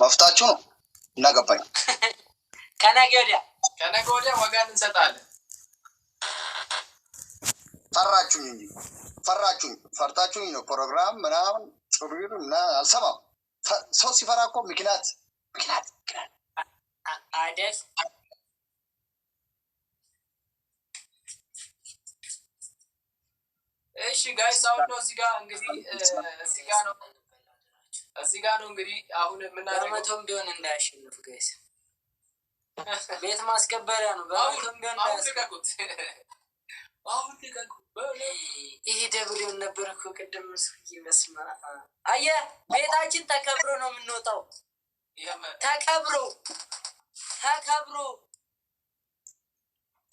መፍታችሁ ነው እና ገባኝ። ከነገ ወዲያ ከነገ ወዲያ ዋጋን እንሰጣለን። ፈራችሁኝ እንጂ ፈራችሁኝ፣ ፈርታችሁኝ ነው። ፕሮግራም ምናምን ጭሪር ምናምን አልሰማም። ሰው ሲፈራ እኮ ምክንያት ምክንያት ምክንያት አይደል? እሺ guys፣ አሁን ነው እዚህ ጋር እንግዲህ እዚህ ጋር ነው እዚህ ጋር ነው እንግዲህ አሁን የምናደርገው። በመቶም ቢሆን እንዳያሸንፍ guys፣ ቤት ማስከበሪያ ነው። በመቶም ቢሆን አሁን እንዳያስከብር። ልቀቁት፣ አሁን ልቀቁት። ይሄ ደብሊውን ነበር እኮ ቅድም ሰውዬ። በስመ አብ። አየህ፣ ቤታችን ተከብሮ ነው የምንወጣው። ተከብሮ ተከብሮ።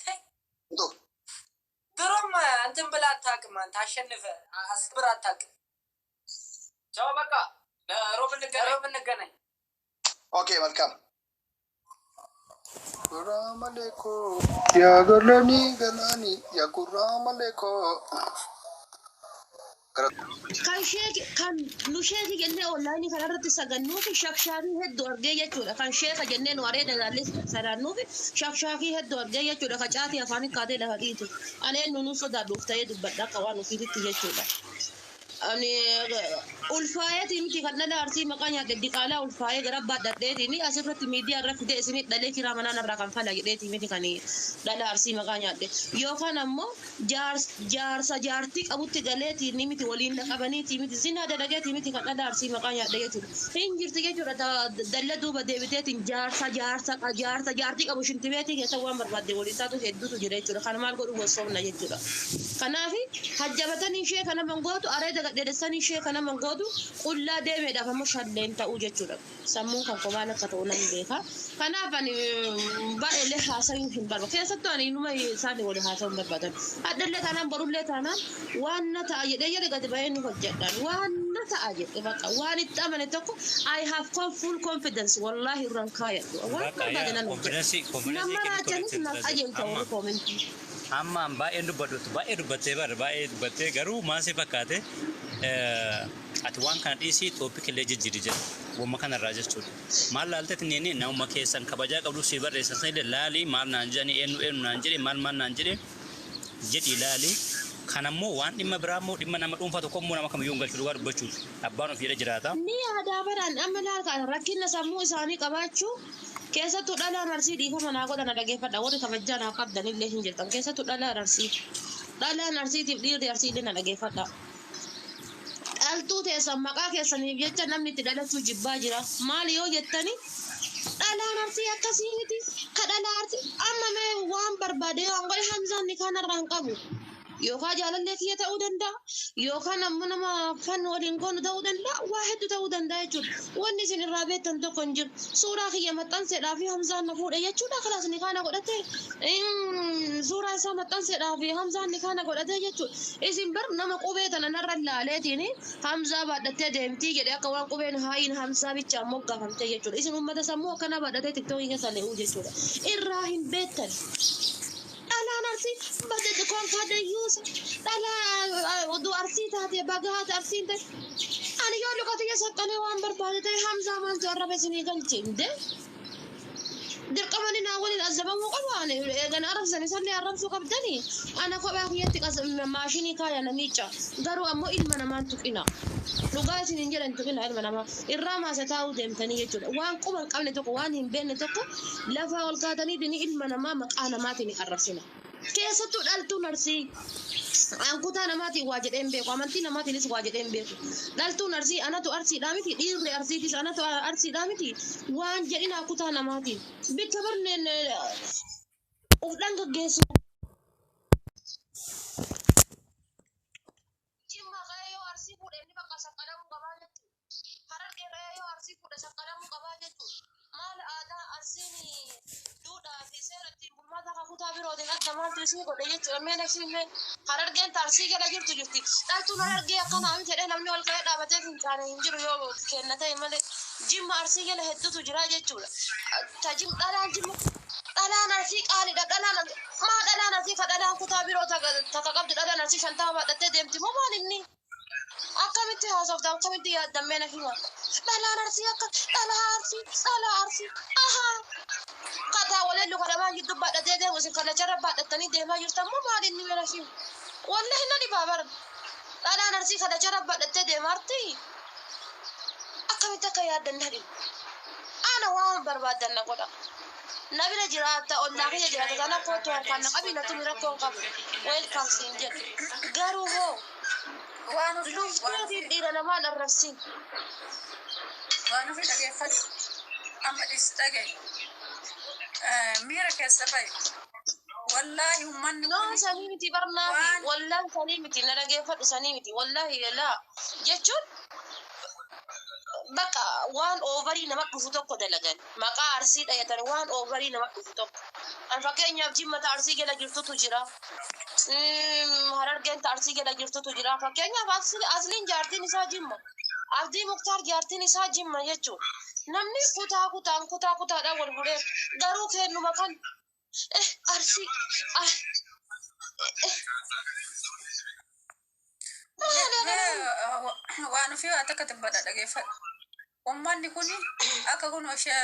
ተይ፣ ድሮም እንትን ብለህ አታውቅም አንተ። አሸንፈህ አስብር አታውቅም። ቻው፣ በቃ ሮብ እንገናኝ። ሮብ እንገናኝ። Okay፣ መልካም ጉራማሌኮ ያገለኒ ገላኒ ያጉራማሌኮ። Kan sheeki kan nu sheeki jennee onlaayinii kanarratti sagannuufi shakshaakii hedduu argee jechuudha. Kan sheeka jennee nu areeda ilaallee sadaannuufi shakshaakii hedduu argee jechuudha. Ka caatii afaanii kaatee lafa dhiitu. Ani eenyu nu sodaadhuuf ta'ee dubbadha akka waan ofiititti jechuudha. Ani ulfaayeetii miti kan dhala Arsii maqaa nyaadhe, diqaalaa ulfaayee gara baadhadheetiin asirratti miidiyaa irra fidee isinii dhalee kiraa manaa narraa kan fala jedheetii miti kan dhala Arsii maqaa nyaadhe. Yookaan ammoo jaarsa jaartii qabutti galeetii miti, waliin qabaniitii miti, zinaa dalageetii miti kan dhala Arsii maqaa nyaadhe jechuudha. Hin jirti jechuudha, dalla duuba deebiteetiin jaarsa jaarsa jaarsa jaartii qabu shintibeetii keessa waan barbaadde waliin taatu hedduutu jira jechuudha. Kan maal godhu gosoomna jechuudha. Kanaaf hajjabatanii ishee kana mangootu areeda gadheedessanii ishee kana mangootu qullaa deemeedhaaf ammoo shalleen ta'uu jechuudha. Sammuun kan komaan akka ta'u nan beeka. Kanaaf ani baay'eellee haasayuu hin barbaadu. Keessattuu ani inuma isaanii waliin haasa'uu hin barbaadan. Addallee taanaan, borullee taanaan, waan na ta'a jedhee jedhe gadi bahee nu hojjedhaan. Waan na ta'a jedhe bakka waan itti amane tokko I have full confidence, wallahi irraan kaayadhu. Waan Bakka barbaade yaa nan hojjedha. confidence Nama kennu raachanis toletti na qajeelcha amma warri koomentii. Amma baay'een dubbadhu, baay'ee dubbattee bara baay'ee dubbattee, garuu maal si fakkaate, ati waan kana dhiisii, topic illee jijjiiri jedha wamma kanarraa jechuudha. Maal laalteet inni namuma keessan kabajaa qabdu si barreessan sanillee laalii, maal naan jedhanii, eenyu eenyu naan jedhe, maal maal naan jedhe jedhi laali. Kanammoo waan dhimma biraa immoo dhimma nama dhuunfaa tokko immoo nama kamiyyuu hin galchu, dhugaa dubbachuuf abbaan of jedhe jiraata. Ni aadaa baraan amma laal kan rakkina sammuu isaanii qabaachuu, keessattuu dhalaan Arsii, dhiifama naa godhana, dhageeffadha, warri kabajaa naa qabdanillee hin jirtan, keessattuu dhalaan Arsii, dhalaan Arsiitiif dhiirri Arsii illee na dhageeffadha. Dhaltuu teessan maqaa keessaniif jecha namni itti dhalachuu jibbaa jira. Maali yoo jettani, dhalaan Arsii akkasii miti. Ka dhalaa Arsii amma mee waan barbaade yoo an godhe, Hamzaan ni kanarraa hin qabu. Yookaan jaalallee kiyya ta'uu danda'a, yookaan ammoo nama fan waliin goonu ta'uu danda'a, waa hedduu ta'uu danda'a jechuudha. Wanni isin irraa beektan tokko hin jiru. Suuraa kiyya maxxanseedhaa fi Hamzaan na fuudhe jechuudha. Kalaas ni kana godhate, suuraa isaa maxxanseedhaa fi Hamzaan ni kana godhate jechuudha. Isin bar nama qubee tana narra laaleetiin Hamzaa baadhattee deemtii jedhe, akka waan qubeen haayiin Hamzaa bichaan moggaafamtee jechuudha. Isin uummata sammuu akkanaa baadhatee TikTokii keessa le'uu jechuudha. Irraa hin beektan. Dhalaan Arsii badde konkaa dayyuusa. Dhalaa oduu Arsii taate bagaata Arsiin ta'e. Ani yoo luka tiyya saqqalee waan barbaade ta'e, Hamzaa maaltu arraba isinii galche hinde? Dirqama ni naa waliin azabamuu qaba. Ani eegana arrabsan isallee arrabsuu qabdanii. Ana kophaa kiyyatti maashinii kaaya namicha. Garuu ammoo ilma namaan tuqina. Dhugaa isin hin jedhan, tuqina ilma namaa. Irraa maasa taa'uu deemtanii jechuudha. Waan quba hin qabne tokko, waan hin beekne tokko lafaa ol kaatanii ilma namaa maqaa namaatiin arrabsina. Keessattuu dhaltuun Arsii. An kutaa namaatiin waa jedhee hin beeku. Amantii namaatiinis waa jedhee hin beeku. Dhaltuun Arsii anatu Arsiidhaa miti. Dhiirri Arsiitis anatu Arsiidhaa miti. Waan jedhinaa kutaa namaatiin. Bicha barneen uf dhangaggeessu. Jimma ka'ee yoo Arsii fuudhe inni bakka saqqalamuu qabaa jechuudha. Harargee ka'ee yoo Arsii fuudhe saqqalamuu qabaa jechuudha. Maal aadaa Arsiin duudhaa fi seera ittiin bulmaata akka kutaa birootiin adda maaltu isii godhe jechuudha. Mee nafsi mee Harargeen Arsii jala jirtu jirti. Dhaltuun Harargee akkanaa miti jedhee namni ol ka'ee dhaabatee fincaane hin jiru yoo kenna ta'e malee. Jimma Arsii jala hedduutu jira jechuudha. Tajim dhalaan Jimma, dhalaan Arsii qaaliidha. Dhalaan maa dhalaan Arsii ka dhalaan kutaa biroo takka qabdu, dhalaan Arsii 50 baadhattee deemti moo maal inni? Akkamitti haasofta, akkamitti yaaddammee na hima. Dhalaan Arsii akka dhalaa Arsii, dhalaa Arsii ahaa kataa walee luka lamaan gidduu baadhatee deemu, isin kallacharra baadhattanii deemaa jirtan moo maal inni mena hima? Wallahi na dhibaa bara. Dhalaan Arsii kallacharra baadhattee deemaarti, akkamitti akka yaaddan na dhibu. Ana waan barbaaddan na godha. Na bira jiraata, ollaa kiyya jiraata tana kootu harkaan na qabi, na tumi, rakkoo hin qabu. Welcome siin jedhu. Garuu hoo Waan ofii waan lufteetiin ofii dhiira namaan arrabsin. Waan ofii dhageeffadhu. Amma dhis dhagaye. Miira keessa bahi. Wallaahi uummanni No, kun sanii miti barnaafi. waan Wallahi sanii miti, na dhageeffadhu, sanii miti. Wallahi laa jechuun bakka waan over nama dhufu tokko dalagan, maqaa Arsii dhayatan, waan over nama dhufu tokko. An fakkeenyaaf Jimmata Arsii jala jirtutu jira. Harargeen ta Arsii jala jirtutu jira. Fakkeenyaaf Asliin jaartiin isaa Jimma. Abdii Muktaar jaartiin isaa Jimma jechuudha. Namni kutaa kutaan kutaa kutaadhaan wal fuudhee garuu kennuma kan Arsii ah, eh, maali kana? Waan ofii waa takka dubbadha, dhageeffadhu. Uummanni kun akka kun ishee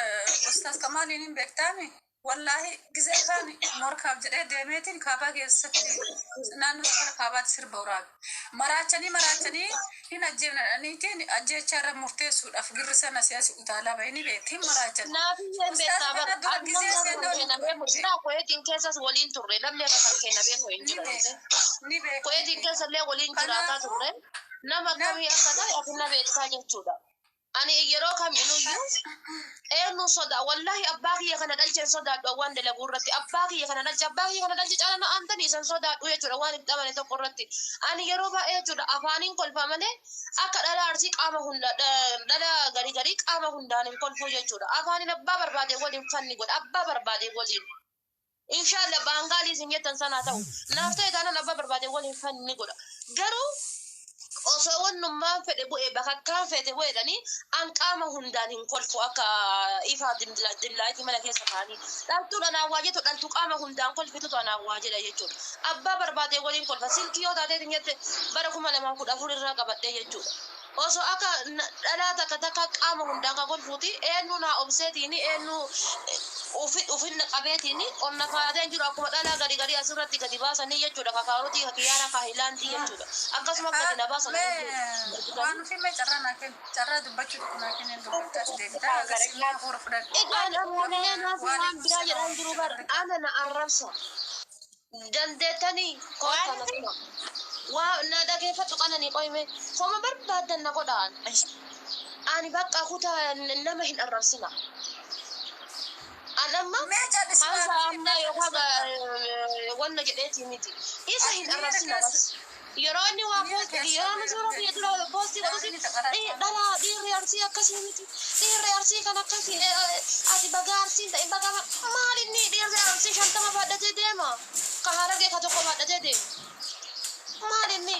Ustaas Kamaaliin hin beektaami. Wallaahi gizee kaan morkaaf jedhee deemeetiin kaabaa keessatti naannoo safara kaabaatti sirba uraabe. Maraachanii maraachanii hin ajjeefnaniitiin ajjeechaa irra murteessuudhaaf girri sana siyaasi utaalaa bahee ni beekti, hin maraachan. Naafiyyeen Ustaas beektaa kana bara dura ati gizee namni akka seenaa kan keenya beeku jira. Kuweetiin keessas waliin turre, namni akka kan keenya beeku hin ni jiru. beeka, ni beeka, ni Kuweetiin beeka. keessa illee waliin jiraataa Kanaafuu turre, nama nam akkamii akka ta'e ati na beektaa jechuudha. Ani yeroo kamiinuyyuu eenyu sodaa, wallahi abbaa kiyya kana dhalcheen sodaadhu. Waan dalaguu irratti abbaa kiyya kana dhalche, abbaa kiyya kana dhalche caala na aantanii isan sodaadhu jechuudha. Waan itti amane tokko irratti ani yeroo baay'ee jechuudha afaaniin kolfa malee akka dhala Arsii qaama hunda, dhala garii garii qaama hundaan hin kolfuu jechuudha. Afaaniin abbaa barbaade waliin fanni godha, abbaa barbaade waliin. Inshallah baangaalii isin jettan sanaa ta'u naaf ta'e taanaan abbaa barbaade waliin fanni godha. Garuu osoo wannummaan fedhe bu'e, bakakkaan fedhe bu'edhanii, an qaama hundaan hin kolfu. Akka ifaa dimlaayitii mana keessa kaanii dhaltuun anaan waa jettu, dhaltuu qaama hundaan kolfitutu anaan waa jedha jechuudha. Abbaa barbaade waliin kolfa. Silkii yoo taateetiin jette bara 2014 irraa qabadhee jechuudha. Osoo akka dhalaa takka takka qaama hundaan kan kolfuuti, eenyu naa obseetiin, eenyu ufinna qabeetiin qonna kaatee jiru, akkuma dhalaa gadi gadi asirratti gadi baasanii jechuudha. Ka kaarotii, ka kiyyaara, ka hilaandii jechuudha. Akkasuma gadi na baasan. Mee waan ofii mee carraa naa kennu, carraa dubbachuu tokko naa kennu, dubbattaa as deebitaa agarsiifnaa hafuura fudhadhu. Egaan ammallee naaf waan biraa jedhaan jiru bar, ana na arrabsa. Dandeettanii koota na tuma. Waa na dhageeffadhu qananii qoyme homa barbaaddan na godhaan. Ani bakka kutaa nama hin arrabsina. An amma Mee callisii hansa waan ofii amnaa mee yookaan callisii. Wanna jedheetii miti. Isa hin Miira arrabsina bas. keessa Yeroo inni waa miira post keessa yeroo inni suuraa kiyya dura post godhusi inni taqaraa dhalaa dhiirri Arsii akkasii miti. Dhiirri Arsii kan akkasii, ati bagaa Arsii ta'e, bagaa maal, inni dhiirri Arsii 50 baadhatee deema. Ka Harargee ka tokko baadhatee deema. Maal inni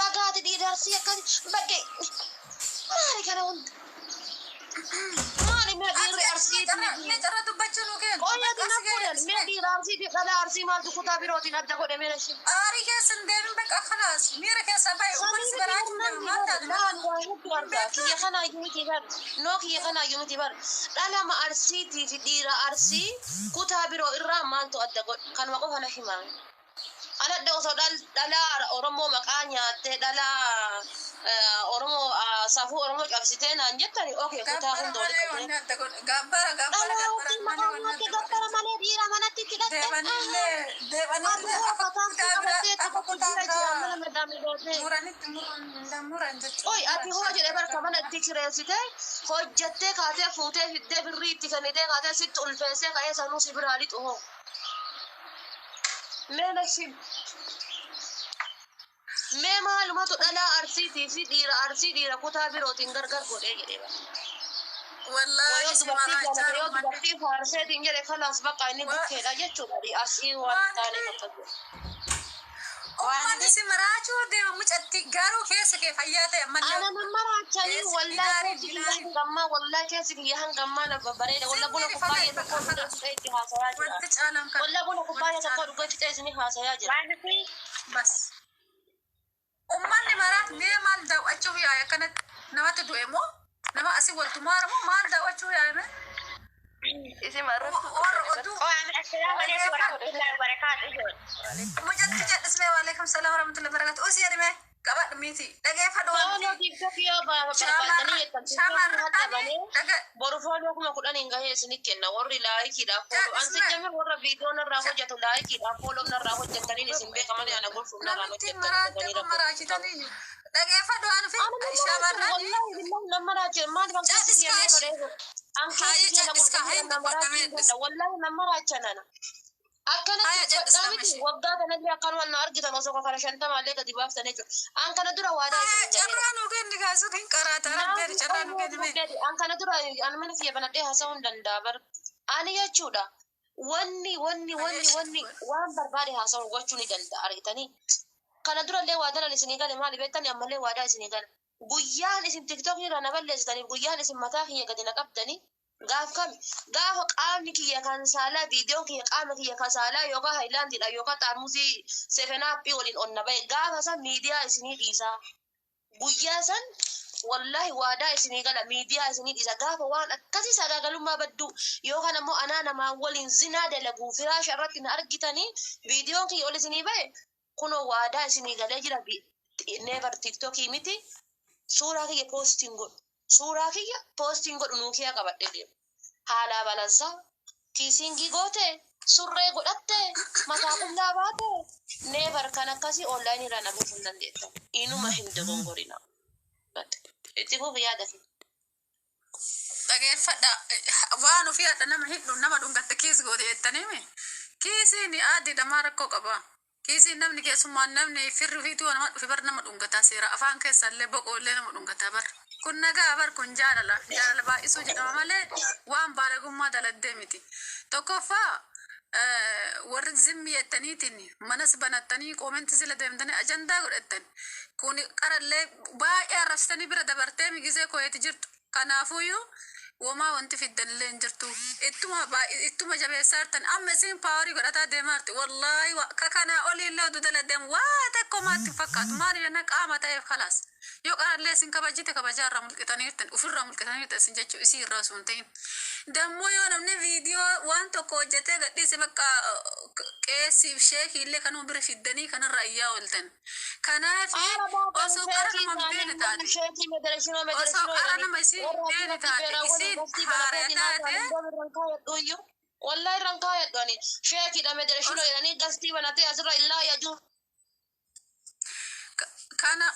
bagaati dhiirri Arsii akkasii baggee maali kana hunda? Maali mee dhiirri Arsii? Mee carraa dubbachuu nu kennu. Qoyyati na fuudhan, mee dhiira Arsiitiif dhala Arsii maaltu kutaa birootiin adda godhe mee ishee? Aarii keessa hin deemin, bakka kalaas miira keessa bahe, uummanni si baraachuu deema, maal taate? Laan waa hedduu argaa, kiyya kanaayyuu miti bar, noo kiyya kanaayyuu miti bar, dhalama Arsiitii fi dhiira Arsii kutaa biroo irraa maaltu adda godhe? Kanuma qofa na himaa. Anadha osoo dhala Oromoo maqaa nyaattee, dhala Oromoo safuu Oromoo cabsitee naan jettani, okay, kutaa Gabbara hunda malee walitti wanni adda godhe gabbara gabbara dhala gabbara ofii malee maqaa wanni nyaatte adda godhe. gabbara malee dhiira manatti itti hidhatte. Deebanillee deebanillee akka kutaa biraa akka kutaa biraa muranitti muran muran jechuudha. Oi, ati hoo jedhe barka mana itti kireessite hojjattee kaatee fuutee fiddee birrii itti kennitee kaatee sitti ulfeessee ka'ee sanuu si biraa lixu hoo. Mee nashim. Mee maalumatu dhalaa Arsiitii fi dhiira Arsii dhiira kutaa birootiin gargar godhee jedhee bara. Wallaahi Yoo si dubartii maraachaa jaalate, yoo uummanni. dubartii faarseetiin jedhe, kalaas bakka inni bukkeedha jechuudha. Arsii waan taane fakkaatu. Uummanni si maraachuu deema, mucatti garuu keessa kee fayyaa ta'e ammallee. Ana nama maraachanii Keessi wallaahi dinaarii keessi kiyya dinaarii. hangammaa, wallaahi keessi kiyya hangammaa na babbareeda. Walla buna kubbaayya tokko dhugee fixee itti haasayaa jira. Wanti caalaan kan. Walla buna kubbaayya tokko dhugee fixee isinii haasayaa jira. Bas. Uummanni maraa mee maal daawwachuuf yaa'e akkanatti namatti du'e moo nama asii waltumaara moo maal daawwachuuf yaa'e mee? Isin arrabsu. Warra oduu Assalamu alaikum warahmatullahi wabarakatuh. mucatti jedhismee waalaikum salaam warahmatullahi wabarakatuh. Usii jedhime qabadhu miti dhageeffadhu waan Fooloo TikTokii yoo barbaadanii jettan TikTokii hadda banee boru fooloo 10,000 gahee isinit kenna warri laayikiidhaaf fooloo. Ansi jamir warra viidiyoo narraa hojjetu laayikiidhaaf fooloo narraa hojjettaniin isin beeka malee ana gorsuuf narraan Namitti hojjettan maraatte dhufanii kun rakkoo. maraachitanii dhageeffadhu waan Ana fi nama raachan shamarranii wallahi billahi nama raachan maaliif an keessi Cadhis kiyya mee kaashi. bareedu an Haaya keessi kiyya na cadhis kaa qulqulluudha hin nama dubbadhamee raachin godha wallahi nama raachan ana. Haaya Akkanatti cadhis uffadhaa nama miti ishee. waggaa kanallee akkanuma na argitan osoo kana shantamaallee gadi baaftanii jechuudha. An kana dura waadaa Haaya isin galeera. carraa nuu kenni kaasuun hin qaraata rabbeeri carraa nuu kenni mee. An kana dura an mana kiyya banadhee haasa'uu hin danda'a bar. Ani jechuudha wanni wanni wanni wanni waan barbaade haasa'u gochuu ni danda'a argitanii. Kana durallee waadaan isinii gale maali beektanii ammallee waadaa isinii gale. Guyyaan isin tiktookii irraa na balleessitaniif guyyaan isin mataa kiyya gadi na qabdanii gaaf kami gaafa qaamni kiyya kan saalaa viidiyoon kiyya qaama kiyya kan saalaa yookaan haayilaandiidha yookaan xaarmusii sefenaappii waliin onna ba'e gaafa san miidiyaa isinii dhiisaa. Guyyaa san wallahi waadaa isinii gala miidiyaa isinii dhiisa gaafa waan akkasii sagaagalummaa badduu yookaan ammoo anaa namaa waliin zinaa dalaguu firaasha irratti na argitanii viidiyoon kiyya ol isinii ba'e kunoo waadaa isinii galee jira neevar tiktokii miti suuraa kiyya poostiin godhu suuraa kiyya poostiin godhu nuukiyaa qabadhe deemu haalaa balansaa kiisingii goote surree godhatte mataa qullaa baate neevar kan akkasii onlaayinii irraa na buusuu hin dandeettan inuma hin dogongorina. Itti fufi yaada fi. Dhageeffadha waan ofii hadha nama hidhu nama dhungatte kiis goote jettaniimi. Kiisiin aadiidha maa rakkoo qaba. Kiisiin namni keessummaan namni firri ofiituu nama dhufe bar nama dhungataa seera afaan keessallee boqoollee nama dhungataa bar. Kun nagaa bar kun jaalala jaalala baay'isuu jedhama malee waan baalagummaa daladdee miti. Tokkoffaa warri zimmi jettaniitiin manas banattanii qoomenti sila deemtanii ajandaa godhattan kun qarallee baay'ee arrabsitanii bira dabartee migisee koyeeti jirtu. Kanaafuyyuu womaa wanti fiddanillee hin jirtu. Ittuma baay'ee ittuma jabeessaa jirtan amma isin paawarii godhataa deemaa jirti. Wallaahi ka kanaa oliillee oduu daladdeen waa takka homaatti hin fakkaatu. Maali jenna qaama ta'eef kalaas. Yoo qarallee isin kabajjite kabajaa irraa mulqitanii jirtan ofirraa mulqitanii jirtan isin jechuu isii irraa osoo hin ta'in. Dammoo yoo namni viidiyoo waan tokko hojjetee gadhiise bakka qeessiif sheekii illee kanuma bira fiddanii kanarra iyyaa ooltan. Kanaaf osoo qara nama hin beekne taate osoo qara nama isiin hin beekne taate isiin haaraya taate Wallahi irraan kaayadhu ani sheekidha medereshino jedhanii gastii banatee asirra illaa yajuu kana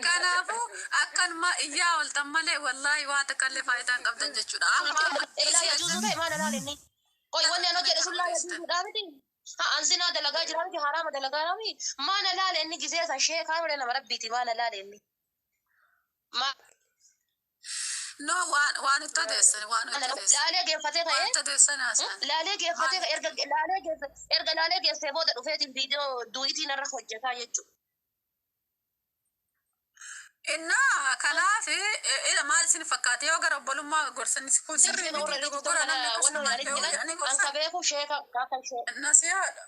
kanaafuu akkanuma iyyaa ooltan malee wallaahi waa takka illee faayidaa hin qabdan jechuudha. Amma illaa isii yajuusu ta'e maal alaal inni qoy wanni an hojjedhe sun laa yajuusuudhaa miti ha an zinaa dalagaa jiraa miti haraama dalagaa jiraa miti maal alaal inni giseesa sheekaa malee nama rabbiiti maal alaal inni no waan waan itti odeessan waan itti odeessan laalee geeffatee waan ka'ee itti odeessan haasa'an. laalee geeffatee erga laalee geesse erga laalee geessee booda dhufeetiin viidiyoo du'itiin irra hojjetaa jechuudha. Innaa kanaaf ila maal isin fakkaate yoo gara obbolummaa gorsanis kun sirrii miti dogoggora namni akkasuma ta'uu jedhanii An gorsan ka beeku sheeka akka ishee nasiyaadha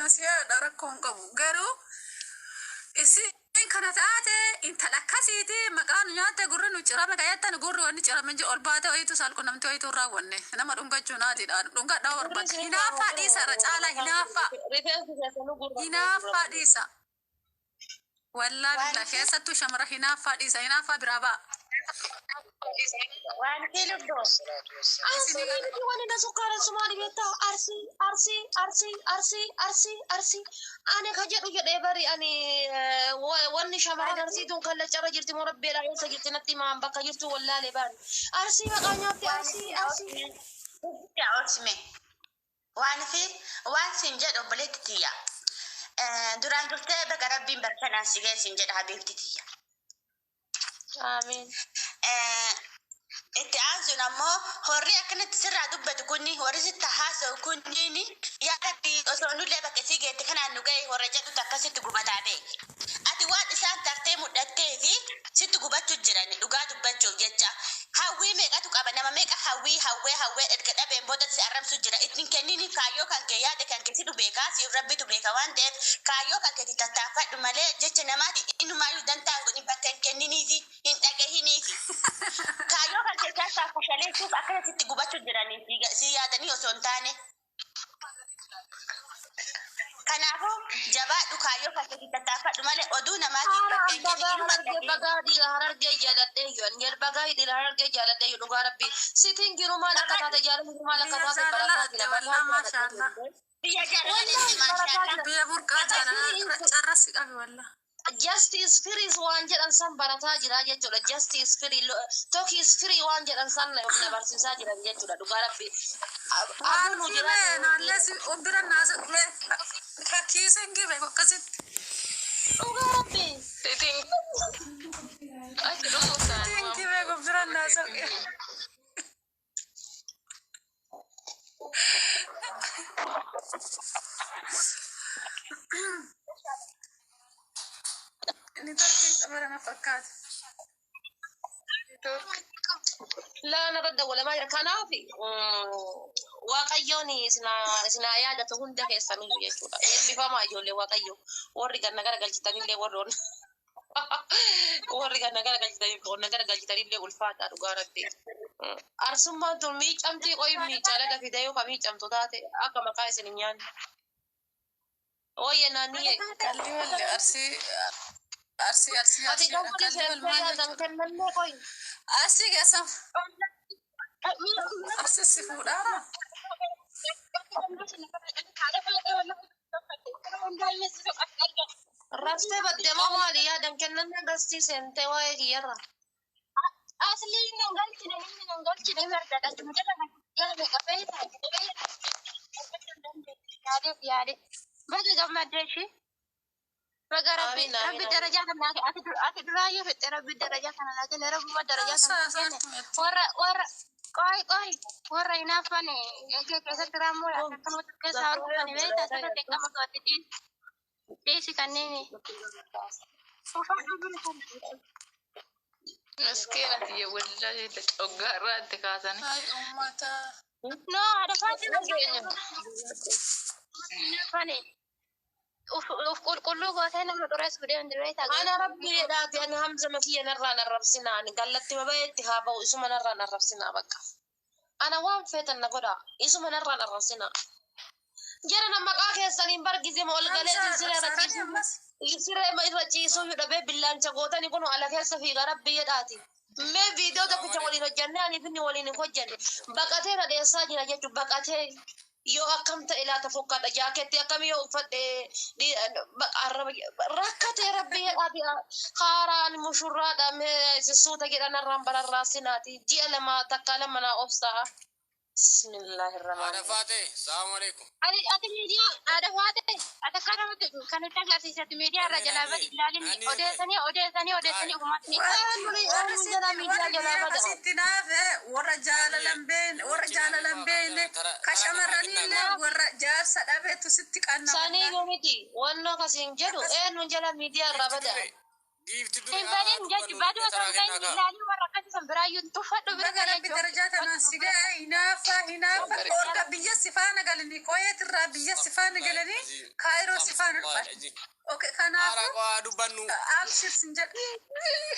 nasiyaadha rakkoo hin qabu garuu isin kana taate intala akkasiiti maqaa nu nyaatte gurri nu cirame kayyattan gurri wanni cirame jiru ol baate wayitu saalqunnamti wayitu hin raawwanne nama dhungachuun haatiidha dhungadhaa barbaada hinaaffaa dhiisa irra caalaa hinaaffaa rifeensi keessanuu gurra hinaaffaa dhiisa wallaa billaa keessattuu shamara hinaaffaa dhiisa hinaaffaa biraa ba'a. Waan fi lubbuu. Arsii miti wani na sukkaara sumaali beektaa arsii arsii arsii arsii arsii arsii ani ka jedhu jedhee bari ani wanni shamarran arsiituun kallacarra jirti moo rabbeedha eessa jirti natti himaan bakka jirtu wallaalee baani arsii maqaa nyaatte arsii arsii. Yaa oolchime. Waan fi waan siin jedhu obboleetti tiyya. Duraan dursee baga rabbiin barkanaan si ga'e siin jedha habiibti tiyya. Amiin. Itti aansuun ammoo horri akkanatti sirraa dubbatu kunni warri sitti haasa'u kunniin yaa rabbi osoo nullee bakka isii geette kanaan nu ga'e warra jedhutu akkasitti gubataa beeki. Ati waan isaan tartee mul'attee fi sitti gubachuu jiran dhugaa dubbachuuf jecha. Hawwii meeqatu qaba, nama meeqa hawwii hawwee hawwee erga dhabeen booda si arrabsu jira. Ittiin kennini, kaayyoo kan kee yaada kan kee situ beekaa, siif rabbitu beeka waan ta'eef kaayyoo kan keetti tattaafadhu malee jecha namaati inumaayyuu dantaa hin godhin, bakka hin kenniniifi, hin dhagahiniifi. Kaayyoo kan kee keessaa fashaleessuuf akkasitti gubachuu jiranii si yaadanii osoo hin taane. Kanaafuu jabaadhu, kaayyoo kan keetti tattaafadhu malee oduu namaatiif bakka hin Bagaa kennin, inuma Harargee dhagahin. bagaa dhiira Harargee jaaladhee iyyuu bagaa dhiira Harargee jaaladhee iyyuu, dhugaa rabbi sitiin jiru maal akka taate, jaalalli maal akka Biyya taate jaalalaa barataa adde jira wallaa bagaa maashaallah. jaaladhee. Biyya jaalalaatti Wallahi barataa maashaallah. jira. Biyya burqaa jaalalaa carrassi qabi wallaa. Justice free waan jedhan san barataa jira jechuudha. Justice free, talk is free waan jedhan san na barsiisaa jiran jechuudha. Dhugaa rabbi. Waan Abuu nu ofii bee jiraatu. naallee si bira naasa kakkiisen gibe akkasitti. Dhugaa rabbi. Sitiin achi dhufuuf Sitiin ta'an gibee bira naasa. Inni tarkiin qabara na fakkaata. Laa narra dawwalamaa jira. Kanaaf Waaqayyoon isinaa yaadatu hunda keessaniyyuu jechuudha. Eebbifamaa ijoollee Waaqayyo. Warri ganna garagalchitanillee, warri ganna garagalchitanii onna garagalchitanillee ulfaata, dhugaa rabbi. Arsummaan tun miicamtii qoyi miicaa laga fidee yoo ka miicamtu taate akka maqaa isin hin nyaanne. Ooyye naanniyee. Qalli walli arsii arsii arsii Ati arsiidha. galti Qalli wal seentee maal yaadan jechuudha? kennannee qoyi. Arsii geessa arsii si fuudhaara. Raftee badde moo maali yaadan kennannee gastii seentee waa'ee kiyyarra? Asli nan galchine, namni nan galchine marga jala jala qabee yaade yaade. Baga gammaddee ishee, baga rabbi Amiin amiin rabbi amiin. darajaa kana ati duraayyuu fixxe, rabbi darajaa kana naa kenne, rabbuma darajaa kana Saa naa kenne. saartumetti. Warra qoy qoy warra hinaaffan eegee keessatti raammoo akkanumatti keessaa ol kufani beektaa, asirratti qaba to'atti dhiisi kanneen uffadhu bira kana. Miskiina tiyya wallahi coggaarraa itti kaasanii. Ay uummata. No, haadha faati Dhageenya. hinaaffan uf qulqulluu gootee nama xureessuuf deemti beektaa. Ana rabbi jedhaati, ani Hamza makiyya narraan arrabsinaa, ani gallatti babayeetti haa ba'u, isuma narraan arrabsinaa bakka. Ana waan feetan na godha, isuma narraan arrabsinaa. Jara na maqaa keessaniin bargizima ol galee Hamza siree irra arrabsaaranii ciisuu ammas. siree irra ciisuu dhabee billaancha gootanii kun ala keessa fiiga, rabbi jedhaati. Mee viidiyoo tokkicha waliin hojjannee ani finni waliin hin hojjanne, baqatee na dheessaa jira jechuun, baqatee yoo akkam ta'e laata, fokkaadha, jaaketti akkamii yoo uffadhe arraba rakkatee, rabbi jedhaati, haaraan mushurraadha mee suuta jedhan narraan bararraasinaati, ji'a 2 takka 2 naa obsaa. Bismillahirrahmanirrahim. Haadha Faatee, salaamu alaikum. Ati ati miidiyaa haadha faate ati akka namatti kan nutti agarsiisati miidiyaa irra jalaa badi ilaalin, odeessanii odeessanii odeessanii uummatni Warri Eenyu miidiyaa warri jalaa biyya bada? akkasitti naafe, warra jaalalan beekne, warra jaalalan beekne, ka shamarraniillee warra jaarsa dhabeetu sitti qanna Sanii wallaahi. miti wannoo kasiin jedhu, eenyuun jala miidiyaa irraa bada? Giifti dure hin badin jechi baduu osoo hin ta'in ilaalii warra akkasii san biraayyuu tuffadhu bira Baga rabbi galee. darajaa tanaan si ga'e, hinaafa hinaafa orga biyya si faana galanii, qoyeetirraa biyya si faana galanii, Kaayiroo si faana dhufan. Okay, Haadha kanaafuu qaa dubbannu. Abshir sin jedha.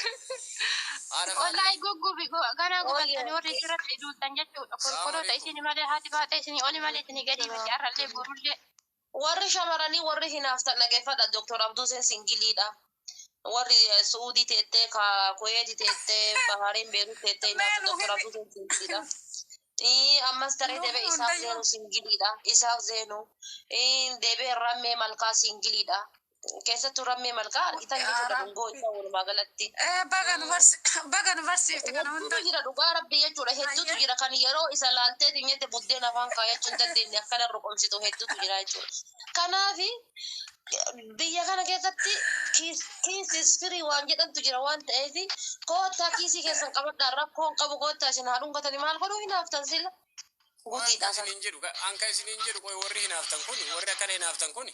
Haadha Faatee. Wallahi guggubi ganaa gubattanii warri irratti duultan jechuudha. Kolkoloota isin malee, haati baatee isinii oli malee isinii gadi miti, har'allee borullee. Warri shamarranii warri hinaaftan dhageeffadha. Dr. Abduuseen singiliidha. Warri Suudii teettee, ka Kuweeti teettee, Bahariin, Beerut teettee hinaaftan, Dr. Abduuseen singiliidha. Ammas taree deebee Isaaf Zeenuu singiliidha. Isaaf Zeenuu. Deebee Rammee Malkaa singiliidha. Keessattuu Rammee Malkaa argitan jechuudha, dhungoo isaa walumaa galatti. Baga nu baga nu barsiifte kana hunda. Hedduutu jira, dhugaa rabbii jechuudha. Hedduutu jira kan yeroo isa laaltee nyatte buddeen afaan kaayachuu hin dandeenye, akkana ruqomsitu hedduutu jira jechuudha. Kanaafi biyya kana keessatti kiis is free waan jedhantu jira waan ta'eef, koottaa kiisii keessan qabadhaa, rakkoon qabu, koottaa isin haa dhungatanii, maal godhuu hinaaftan sila? Waan Gudiidha ka kan. isiniin jedhu, an ka isiniin jedhu, qoy, warri hinaaftan kun, warri akkana hinaaftan kun,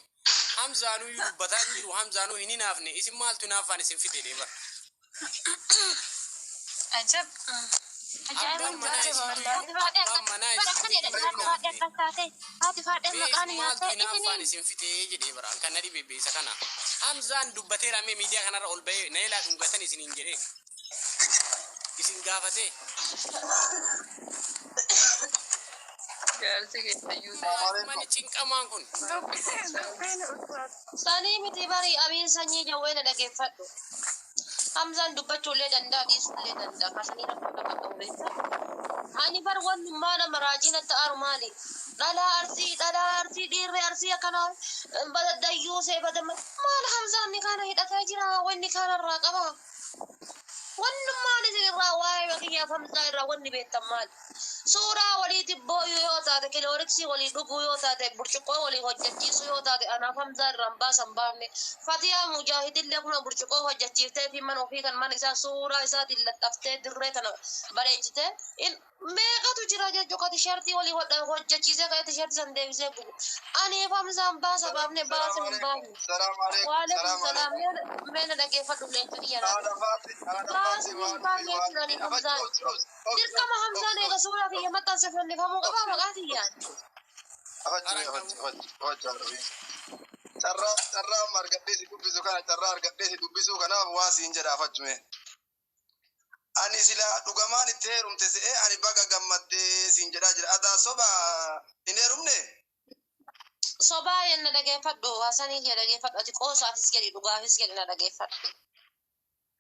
Hamzaanuu iyyuu dubbataa hin jiru, Hamzaanuu hin hinaafne, isin maaltu hinaaffaan isin fide dee bara. Ajab. Ajaa'iba Abbaan manaa ajaa'iba isiitu wallaahi. Haati faadhee abbaan akkas manaa bara akkana isiitu jedhan haati faadhee hinaafe. akkas taate haati faadhee Bees maqaan maaltu nyaattee hinaaffaan isiniin isin fixee jedhee bara kan na dhibe beesa kana. Hamzaan dubbateera mee miidiyaa kanarra ol bahee na ilaa dhungatan isiniin jedhee isin gaafatee. Jaarsi keessayyuu ta'e. Maalummaan cinqamaan kun. Dubbiin ulfaata. Sanii miti bari amiin sanyii jawwee na dhageeffadhu. Hamzaan dubbachuullee danda'a dhiisuullee danda'a. Kasanii rakkoo nama qabu beektaa. Ani bar wannummaa nama raajii natti aaru maali? Dhalaa arsii, dhalaa arsii, dhiirri arsii akkana bada dayyuusee bada maal Hamzaan ni kana hidhatee jira wanni kana irraa qaba. Wannummaan isin irraa waa'ee kiyyaaf Hamzaa irraa wanni beektan maali? Suuraa waliiti booyuu yoo taate, kilooriksii walii dhuguu yoo taate, burcuqqoo walii hojjechiisuu yoo taate, anaaf Hamzaa irraa hin baasan baafne. Fatiyaa Mujaahidillee kun burcuqqoo hojjechiiftee fi mana ofii kan mana isaa suuraa isaatiin laxxaftee dirree tana bareechite. In meeqatu jira jechuudha tisheertii walii hojjechiisee ka'ee tisheertii san deebisee gubu. Aniif Hamzaan baasa baafne baasa hin baafne. Salaam alaikum. Waalaikum Salaam salaam. alaikum. Mee na dhaggeeffadhu leenca kiyya Haadha naaf. faati, haadha Baasa faati, hin waan baafne waan jechuudhaaniif afachi Hamzaan. obsi obsi obsi Dirqama Hamzaan obsi eega obsi suuraa kiyya maxxanse fannifamuu qabaa maqaa kiyyaan. afachi Haran afachi qabu. afachi afachi haadha Carraa carraa amma argadhee si dubbisu kana carraa argadhee si dubbisuu kanaaf waa siin jedha afachume. Ani sila dhugamaan itti heerumte se'ee ani baga gammaddee siin jedhaa jira. Adaa soba hin heerumne? Sobaa yenna dhageeffadhu Hasanii kee dhageeffadhu ati qoosaafis jedhi dhugaafis jedhi na dhageeffadhu.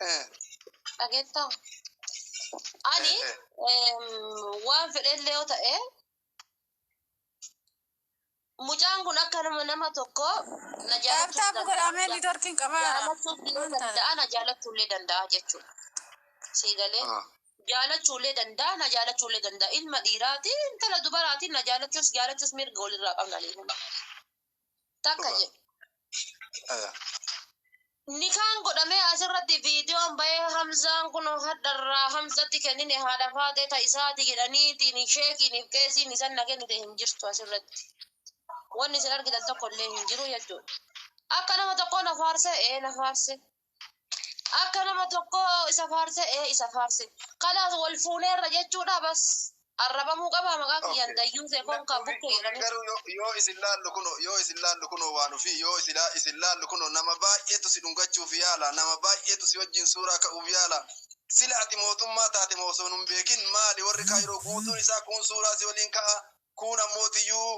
Eh, Dhageettaa? Ani eh, eh. waan fedhellee yoo ta'e mucaan kun akka nama nama tokko na jaalachuus Taaptaap danda'a. godhamee niitoorkiin qabaara. Jaalachuus illee danda'a na jaalachuullee danda'a jechuudha. Sii galee Ah. jaalachuullee danda'a na jaalachuullee danda'a ilma dhiiraati intala dubaraatiin na jaalachuus jaalachuus mirga walirraa qabna leefu. Takka Dhuga. jedhu. Eh. Nikaan godhamee asirratti viidiyoon bahee Hamzaan kun hadharraa Hamzatti kennine haadha faatee ta isaati jedhaniitiin sheekiiniif qeesiin isan na kennite hin jirtu asirratti. Wanni isin argitan tokko illee hin jiru jechuudha. Akka nama tokko na faarse ee na faarse. Akka nama tokko isa faarse ee isa faarse. Kalaas wal fuuneerra jechuudha bas. Arrabamuu qaba maqaa kiyyaan Okay. dayyuusee konkaa Nufi bukkee nufi jedhanii. garuu yoo isin laallu kuno yoo isin laallu kuno waan ofii yoo isin laallu kuno nama baay'eetu si dhungachuuf yaala nama baay'eetu si wajjin suuraa ka'uuf yaala sila ati mootummaa taate moo osoo nun beekin maali warri kaayiroo guutuun isaa kuun suuraa si waliin ka'a kuun ammootiyyuu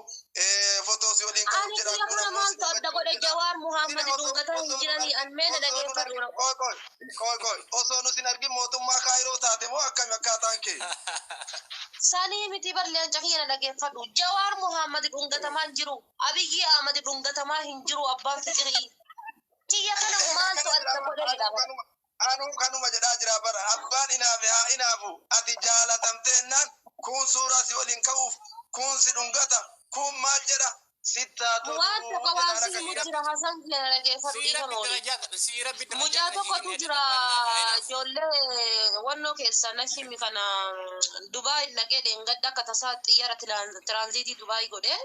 fotoo si waliin ka'uuf Ani jedha kiyya kuun kana ammoo si maaltu adda dhungachuuf godhe jedha Jawaar sila Muhammad osoo dhungataa hin osoo nun jiranii argin an meena osoo nun dhageeffadhu. argin qoy qoy qoy qoy osoo nu sin argin mootummaa kaayiroo taate moo akkami akkaataan kee Sanii miti bar leenca kiyya na dhageeffadhu. Jawaar Muhammad dhungatamaa hin jiru. Abiyyi Ahmad dhungatamaa hin jiru abbaan fiqirii. Kiyya kana Ee, maaltu akkana adda jedhaa godhe bara jedha anuu bara. kanuma anuu kanuma jedhaa jira bara abbaan inaafe haa inaafu ati jaalatamteennaan kuun suuraa si waliin ka'uuf kuun si dhungata kuun maal jedha sittaa Waan toluu tokko waan jedhaan si akka himu kiyya. jira Hasan kiyya na dhageeffadhu Si dhiifama rabbi waliin. darajaa si rabbi darajaa Mucaa kana ishee tokkotu kennee jira abbaan inaafe haa inaafu. ijoollee wannoo keessa na himi kana Dubaay dhaqee dheengadda akka tasaa xiyyaara tiraanziitii Dubaay godhee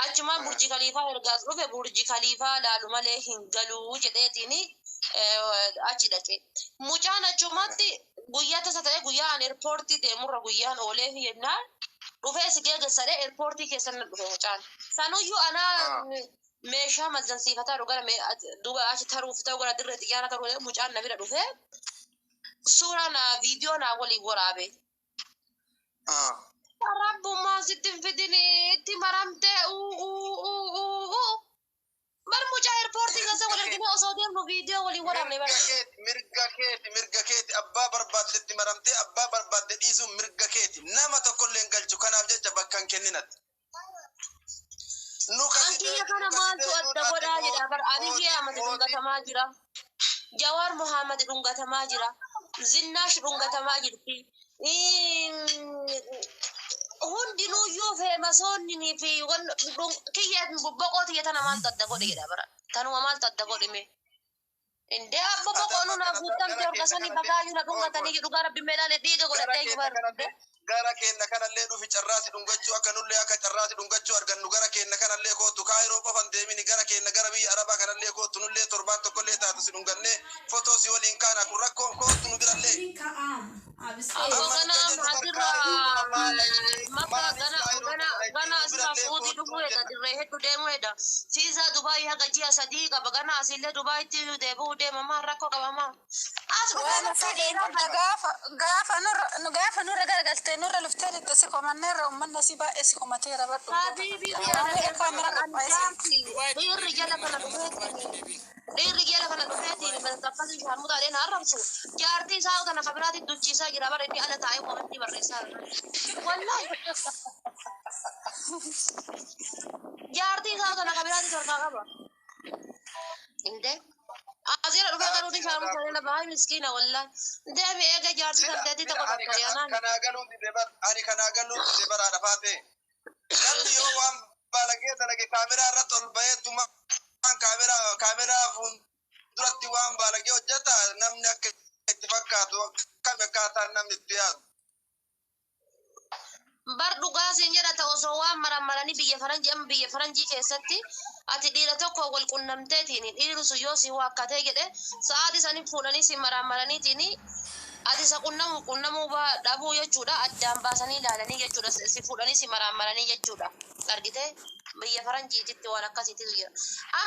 achumaan Burji Kaliifaa ergaas dhufe Burji Kaliifaa laalu malee hin galuu jedheetiin achi dhaqe. Mucaan achumatti guyyaa tasa ta'e guyyaa an eerpoortii deemurra guyyaan oolee fi jennaan dhufee si geeggessadhee eerpoortii keessa na dhufe mucaan. Sanuyyuu anaa meeshaa maxxansiifataa gara duuba achi taruuf ta'u gara dirree xiyyaara taruu mucaan na bira dhufee suuraa naa viidiyoo naa waliin waraabe. Rabbummaa sitti hin fidin itti maramtee uu uu uu uu uu. Bar mucaa eerpoortii keessa wal argine osoo deemnu viidiyoo waliin waraabne bara. Mirga keeti mirga keeti mirga keeti abbaa barbaaddetti maramtee abbaa barbaadde dhiisuun mirga keeti nama tokkollee hin galchu kanaaf jecha bakka hin kenninatti. Nu An kasi kiyya beeknu kana kasi maaltu beeknu adda ati godhaa jedha bar Abiyyi mootii Ahmad mootii dhungatamaa jira. Jawaar Muhammad dhungatamaa jira. Zinnaash dhungatamaa jirti. Hundinuuyyuu feemasoonni fi kiyya boqoo tiyya tana maaltu adda godhe jedha bara. Tanuma maaltu adda godhe mee? Indee abbo Ati boqoonu amma na kana guuttamte gara horga keenya sanii kana bagaayyuu na qoy qoy dhungatanii dhugaa rabbi meedhaan dhiiga gara godhatee keenya bar. kana Gara keenya kanallee dhufi, carraasi dhungachuu akka nullee akka carraasi dhungachuu argannu. Gara keenya kanallee kootu. Kaayiroo qofan deemini, gara keenya, gara biyya Arabaa kanallee kootu. Nullee torbaan tokkollee taatu si dhungannee fotoo si waliin kaana. Kun rakkoo, kootu nu birallee. Abbo, gana asirra makka gana gana gana asirra Suudii dhufuu hedha, dirree hedduu deemuu hedha. Fiizaa Dubaayii haga ji'a 3 qaba. Gana asillee Dubaayitti deebi'uu deema. Maal rakkoo qaba maa? As dhufee Waan nutti fedhe dhiiraa bara. Gaafa gaafa nurra nu gaafa nurra garagaltee nurra luftee lixxe si komanneerra, uummanni asii baay'ee si komateera badhu. Habiibii, Waan kaamera qophaa'e. dhiirri jala kana dhufeetiin, dhiirri jala kana dhufeetiin akkasii shaarmuxaadheen arrabsu, jaartii isaa kana kabiraatti duchiisaa jira bara. Inni ala taa'ee komantii barreessaa jira. Wallaahi, jaartii isaa kana kabiraatti harkaa qaba. Inde asirra dhufee garuuti shaarmuxaadheen baay'ee miskiina wallaahi. Deemi eega jaartii Sila saddeetii sila tokko ani tokko kana yaanaan. Kanaa galuun dide bar, ani kanaa galuun dide bara dhafaate. Namni yoo waan balagee dalage kaameraa irratti ol baheetu kaameraa fuulduratti waan balagee hojjeta, namni akka itti fakkaatu akkami akkaataan namni itti yaadu. Bar, dhugaa siin jedhata, osoo waan marammaranii biyya faranjii, amma biyya faranjii keessatti ati dhiira tokko wal qunnamteetiin, dhiirri sun yoo si waakkatee jedhe, sa'aatii sanii fuudhanii si marammaraniitiin, ati isa qunnamuu qunnamuu dhabuu jechuudha, addaan baasanii ilaalanii jechuudha, si fuudhanii si marammaranii jechuudha. Argitee, biyya faranjiititti waan akkasiitu jira amma.